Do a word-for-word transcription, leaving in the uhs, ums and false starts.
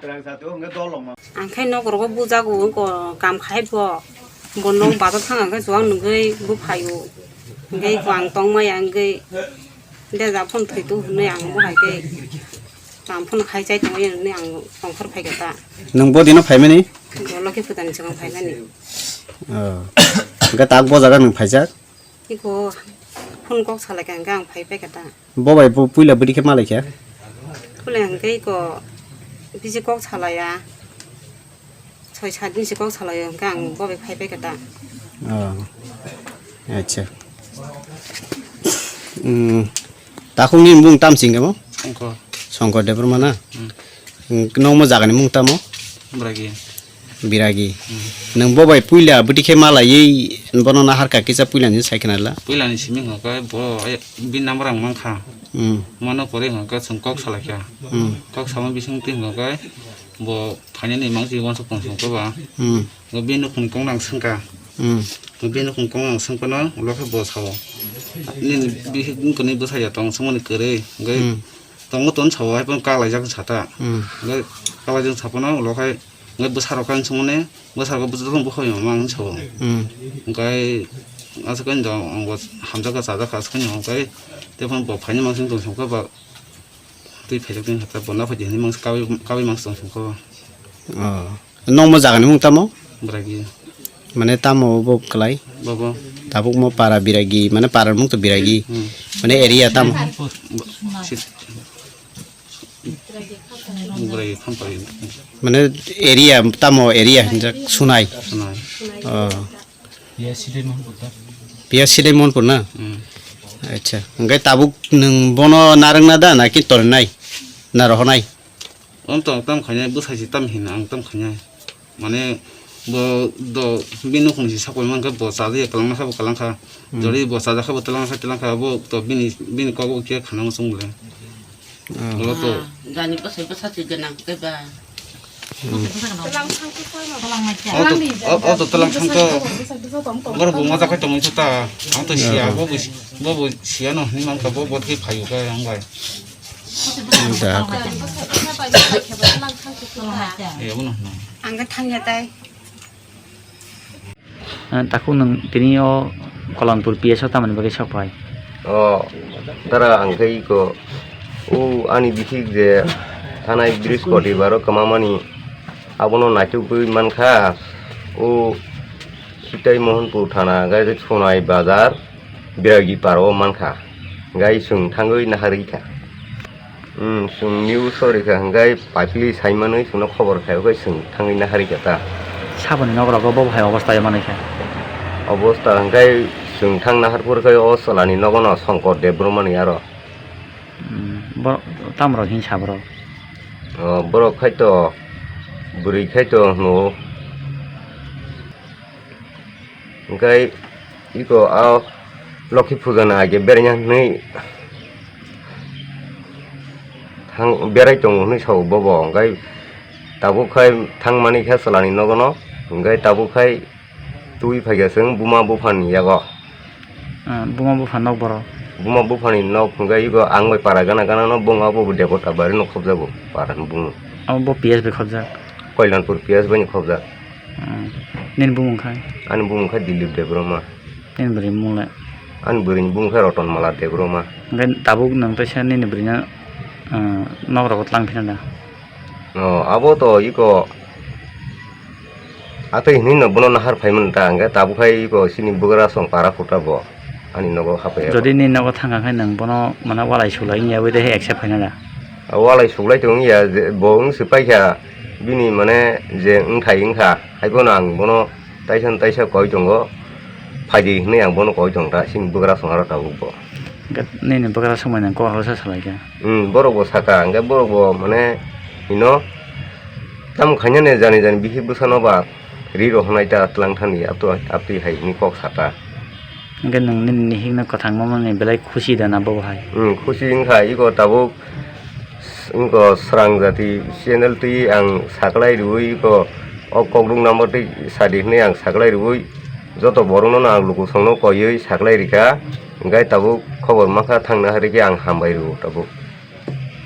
Ang khai nok rogo bujago wngko kam khai bo. Bo nok bato thang ang khai chuwang nugui buphaio. Hingke ko ang tongmaya hingke de ja phone thwi tu hwnwi ang bo hai khe. Ang phone khai chai tongmaya hwnwi ang tongkhor phai khe ta. Nwng bo dino phaimani? Bo Lokhi Pujani swkang phaimani. Oh. Hingke tak bo jaga nwng phaijak? Iko phone kok salai kha hingke ang phai pai khe ta. Bo bai bo puila bwrwi khe malai kha? Puila hingke iko bisi kok salai ya. Soi sat din se kok salai ya hingke ang bo bai phai pai khe ta. Oh. Acha. Hmm. Takhuk ni bung tam sing mo? Songkor. Songkor Debbarma na? Hmm. Hmm, nokmo jaga ni mung tamo? Bragi. Biragi. Hmm. Nwng bo bai puila bwtwi khe malaiwi bono nahar kha kisa puila ni sai khna la? Puila ni simi hwnkhe bo, eh, bini number ang mankha. Hmm. Mano pore hwnkhe chwng kok salai kha. Hmm. Kok sama bising twi hwnkhe bo phainani mangsi uansuk tong song khe ba. Hmm. Bo bini nukhung kong nang swngkha. Hmm. Bo bini nukhung kong nang swngkha no ulo khe bo sao. Nini bihik wngkoni bwsai ya tong swngmani kwrwi. Hwnkhe Hmm. Tongo ton sabo hai phano kaklaijak sata. Hmm. Hwnkhe kaklaijak saphano ulo khai hwnkhe bwsarok khai swngmani bwsarok bwsarok bukhuk ya mang sao. Hmm. Hwnkhe aswk ani do ang bo hamjak kha chajak kha aswk ani hwnkhe tei phano bo phaini mangsi tong song khe ba twi phaijak tong song khe bo na phaidi hinwi mangsi kaui kaui mangsi tong song khe ba. Oh. Nokmo jaga ni mung tamo? Bragi. Mane tamo bo kwlai? Bobo. Tabuk mo para Biragi, mane para mung to Biragi. Hmm. Mane area tamo? Bo-, si-, Bragi Khampai. Mane area tamo area hinjak Sunai. Sunai. Oh. Pia sidai Monpur na? Hmm. Acha. Hingke tabuk nwng bono narwkna da na ki tornai? Na rohonai? Om tong tam khainai, bwsai se tam hino ang tam khainai. Mane bo do bini nukhung se sakoi mankha, bo chajakya kwlangma kha bo kwlangkha. Hmm. Jori bo chajakha bo twlangkha twlangkha, bo to bini, bini kok bo khe khana muchung bole. Hmm. Bo to. Ah, jani bwsai bwsa se gwnang khe ba. Hmm. O to, o, o to twlang thangkha. Boro bo moja khai tongwi ta. Ang to siya, hmm, bo bo si-, bo bo siya no hwnwi mankha, bo bo khe phaio khe ang bai. Da. Eh, abono hwnwi. Ang khe thangya tai. Ah, takhuk nwng tini o Kolanpur P S o tamoni bagwi sok phai? O, dara ang khe iko, o ani bihik je thanai Brihaspotibaro kwmamani abono naitukgwi mankha, o Sitai Mohanpur thana gai Sonai bazar. Biragi paro mankha, gai chwng thangwi naharwi kha. Hmm, chwng news o rikha hwnkhe paipli saimanwi chwngno khobor khai, hwnkhe chwng thangwi naharwi kha ta. Saboni nok rogo bo hai obosta manwi kha? Obosta hwnkhe chwng thang naharphur khe o chwlani nogono Songkor Debbarma ni aro. Hmm, bo-, tamrok hin sa borok? O, borok khai to, bwrwi khai to hwno. Hwnkhe iko a Lokhi puja ni age beraina hwnwi thang, berai tongo hwnwi sao bobo. Hwnkhe tabuk khai thangmani khe chwlani nogono, hwnkhe tabuk khai twi phaikha chwng buma buphani yago. Ah, buma bupha nok borok? Buma buphani nok hwnkhe iko ang bai para gana gana no bung abo bo debota bari no khobjago para ni bumung. Abo bo P S bai khobjak? Koilanpur P S bai ni khobjak. Hmm. Nini bumung khai? Ani bumung khai Dilip Debbarma. Nini bwrwi mung le? Ani bwrwi ni bumung khai Rotonmala Debbarma. Hwnkhe tabuk nwng teisa nini bwrwi no, ah, nok rogo tlang phina da? O, abo to iko atwi hinwi no bono nahar phaimani ta, hwnkhe tabuk khai iko chini bwkrasong para khuta bo ani nogo hapai. Jodi nini nogo thangkha khe nwng bono mane walai sulai wngya bai de accept khaina da? Walai suklai tong ya, je bo wng se paikha bini mane je wngthai wngkha, haiphano ang bono taisa no taisa koi tongo, phaidi hinwi ang bono koi tong ta, chini bwkrasong aro tabuk bo. Hwnkhe nini bwkrasong bai nwng kok rosa salai kha? Hmm, borok bo saka, hwnkhe borok bo mane hino tamo khainani jani jani bihik bwsano ba ri rohornai ta twlang thani apto aptwi hai hwnwi kok sata. Hwnkhe nwng nini nihikno kwthang mamani belai khusi da na bobo hai? Hmm, khusi wngkha, iko tabuk iko Srang Jati channel twi ang saklai rwui iko o kokduk number twi sadi hwnwi ang saklai rwui joto borokno ang lukusongno koiwi saklai rikha, hwnkhe tabuk khobor mankha thangna harikhe ang hambai rwo tabuk.